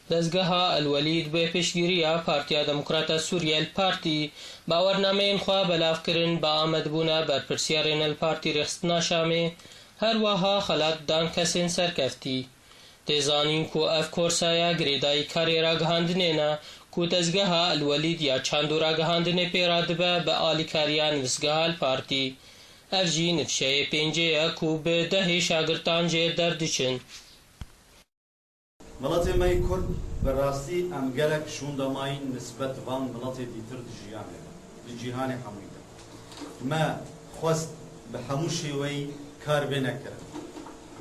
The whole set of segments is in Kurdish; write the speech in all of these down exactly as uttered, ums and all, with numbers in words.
Dezgeha El Welîd bi piştgiriya Partiya Demokrata Sûriye El Partî bawernameyên xwe belav kirin, bi amedbûna berpirsiyarên El Partî Rêxistina Şamê, her wiha xelat dan kesên serkeftî. Tê zanîn ku ev korsaya girêdayî karê ragihandinê ne ku dezgeha El Welîd ya çand û ragihandinê pê radibe bi alîkariya nivîsgeha El Partî. Ev jî nifşeyê pêncê ye ku bi dehê şagirtan jê derdiçin. Miletê me yê Kurd, bi rastî em gelek şûnde mayîn nisbet van miletê dîtir di jiyanê de, di cîhanê hemûyî de. Me xwest bi hemû şêweyî kar bê nekirin.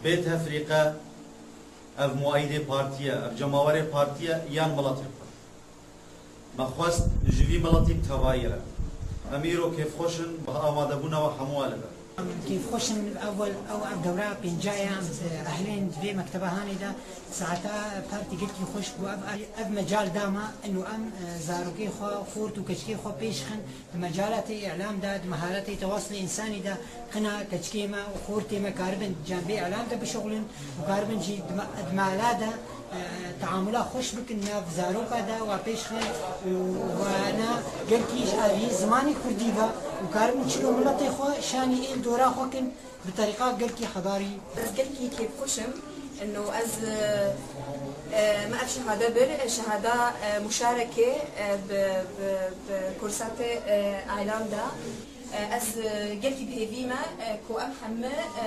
Bê tefrîqe ev muayîdê partî ye, ev cemawerê partî ye yan miletê Kurd. Me xwest ji vî miletî bi tevayî re. Em îro kêfxweş in bi amadebûna we hemû we li vir. Em kêfxweş in, ewel ew ev dewra pênca ye, em di ehlên di vê mekteba hanê de saeta partî gelkî xweş bû. Ev, ev mecal da me ino em, e, zarokê xwe, xort û keçikê xwe pêş xin. Di mecalatê îlam de, di meharetê tewasilê însanî de qina keçikê me û xortê me karibin cem vê îlam de bişuxulin û karibin jî di me-, di mala de, e, teamula xweş bikin nav zaroka de wa pêş xin û wana gelkî ji aliyê zimanê kurdî ve û karibin çilo miletê xwe şanî ên dora xwe kin. Bi terîqa gelkî hedarî. Ez gelkî kêfxweş im. Ino ez, e, e, me ev şehade bir, e, şehada, e, muşarekê, e, bi, bi, bi kursatê, e, îlam da. E, ez, e, gelkî bi hêvî me, e, ku em hemî, e,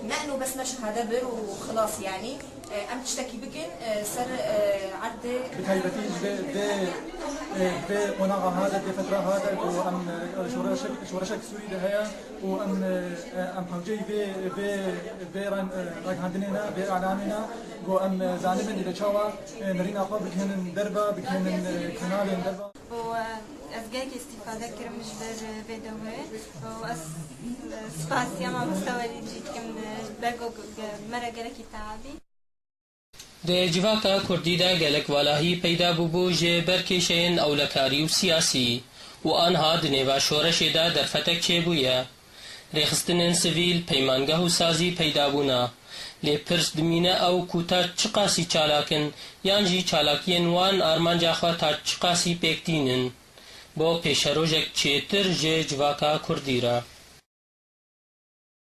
me ino bes me şehade bir û xilas yanî. E, em tiştekî bikin, e, ser, e, erdê. Bi taybetî ji vê, vê, e, vê qonaxa hade, vê fetra hade ku em, e, şoreşek, şoreşek Sûrî de heye. Û em, em hewceyî vê, vê, vê ran-, ragihandinê ne, vê îlanê ne, ku em zanibin dê çawa nerîna xwe bigihînin derve, bigihînin kanalên derve. Û ez gelekî îstîfade kirim ji ber vê dewrê û ez spasiya mamoste Welîd jî dikim ji ber ku me re gelekî teabî. Di civaka kurdî de gelek valahî peyda bûbû ji ber kêşeyên ewlekarî û siyasî û anha di nêva şoreşê de derfetek çêbûye. Rêxistinên sivîl, peymangeh û sazî peyda bûne. Lê pirs dimîne ew ku ta çiqasî çalak in yan jî çalakiyên wan armanca xwe ta çiqasî pêk tînin bo pêşerojek çêtir ji civaka kurdî re.